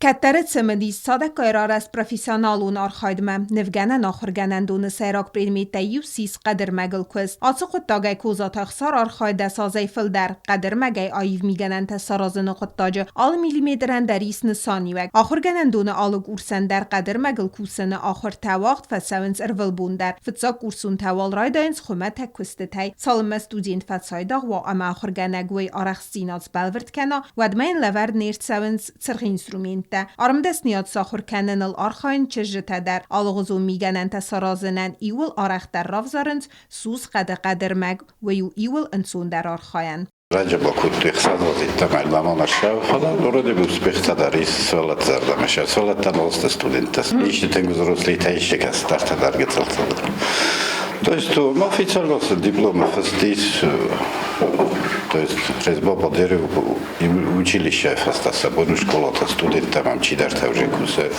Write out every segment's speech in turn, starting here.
Кӕддӕры цымыдис цадӕггай рарӕзт профессионалон архайдмӕ. Нывгӕнӕн ахуыргӕнӕндоны сӕйраг предметтӕй иу ссис хъӕдырмӕгыл куыст. Ацы хъуыддагӕй Козаты Ӕхсар архайы 10 азӕй фылдӕр. Хъӕдырмӕгӕй аив мигӕнӕнтӕ саразыны хъуыддаджы алы миллиметрӕн дӕр ис нысаниуӕг. Ахуыргӕнӕндоны алы курсӕн дӕр хъӕдырмӕгыл кусыны ахуыртӕ уагъд фӕцӕуынц ӕрвылбон дӕр. Фыццаг курсонтӕ уал райдайынц хуымӕтӕг куыстытӕй, цалынмӕ студент фӕцайдагъ уа ӕмӕ ахуыргӕнӕг уый арӕхстдзинад сбӕлвырд кӕна, уӕдмӕ йын лӕвӕрд не рцӕуынц цыргъ инструменттӕ. Армдӕсныйад сахуыр кӕныныл архайынц чызджытӕ дӕр. Алыгъуызон мигӕнӕнтӕ саразынӕн иууыл арӕхдӕр равзарынц сусхъӕды хъӕдырмӕг, уый у иууыл ӕнцондӕр архайӕн. Раджы бакодтой ӕхсӕввӕзиттӕм ӕлмамон ӕхсӕв, фӕлӕ вроде бы успехтӕ дӕр ис сывӕллӕтты зӕрдӕмӕ. Сӕ сывӕллӕттӕ ногсты студенттӕ. Исты тынг взрослыйтӕ, исты кӕстӕртӕ дӕр гыццылтӕ дӕр. То есть официально дипломы фыст ис, то есть резьба по дереву училище фӕстӕ сӕ бон школатӕ студенттӕм ам чидӕртӕ уже кусы,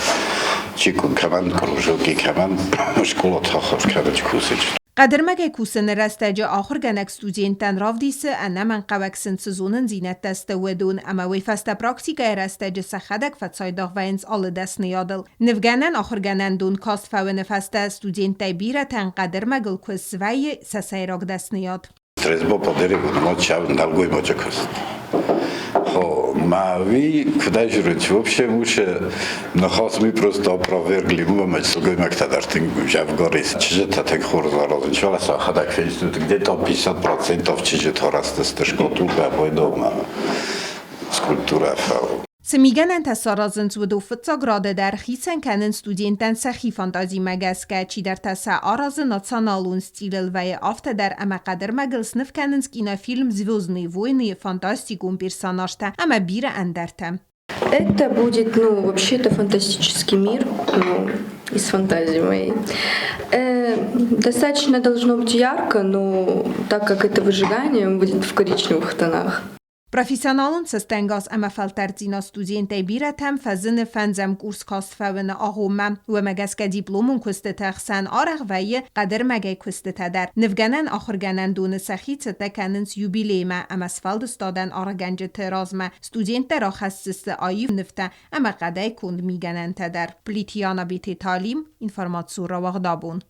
чи кӕмӕн кружоки, кӕмӕн школаты ахуыр кӕны, кусы. Хъӕдырмӕгӕй кусыны рӕстӕджы ахуыргӕнӕг студенттӕн равдисы, ӕнӕмӕнгхъӕуӕг сын цы зонындзинӕдтӕ сты, уыдон, ӕмӕ уый фӕстӕ практикӕйы рӕстӕджы сӕхӕдӕг фӕцайдагъ вӕййынц алы дӕсныйадыл. Нывгӕнӕн ахуыргӕнӕндон каст фӕуыны фӕстӕ студенттӕй бирӕтӕн хъӕдырмӕгыл куыст свӕййы сӕ сӕйраг дӕсныйад. Резьба по дереву ночав нӕлгоймаджы куыст. Мави, куыд журить, вообще лучше ныхас ми просто опровергли, уымӕ сылгоймӕгтӕ дӕр тынг зӕвгар ис. Чызджытӕ тынг хорз аразынц, фӕлӕ сӕхӕдӕг фестут, где-то 50% чызджытӕ растысты шкатулкӕ дома скульптурӕ фӕу. Цы мигӕнӕнтӕ саразынц, уыдон фыццаг рады дӕр хицӕн кӕнынц студенттӕн сӕхи фантазимӕ гӕсгӕ, чидӕртӕ сӕ аразы националон стилыл вӕййы афтӕ дӕр ӕмӕ хъӕдырмӕгыл сныв кӕнынц кинофильм «Звездные войны»-йы фантастикон персонажтӕ ӕмӕ бирӕ ӕндӕртӕ. Это будет, ну, вообще это фантастический мир, ну, из фантазии моей. Достаточно должно быть ярко, но так как это выжигание, он будет в коричневых тонах. Профессионалон цӕстӕнгас ӕмӕ фӕлтӕрддзинад студенттӕй бирӕтӕм фӕзыны фӕндзӕм курс каст фӕуыны агъоммӕ. Уымӕ гӕсгӕ дипломон куыстыты хсӕн арӕх вӕййы хъӕдырмӕгӕй куыстытӕ дӕр. Нывгӕнӕн ахуыргӕнӕндоны сӕхи цӕттӕ кӕнынц юбилеймӕ ӕмӕ сфӕлдыстадӕн аргъгӕнджыты размӕ студенттӕ рахӕсдзысты аив нывтӕ ӕмӕ хъӕдӕй конд мигӕнӕнтӕ дӕр. Плитиана Бететалим, информацион рауагъдабон.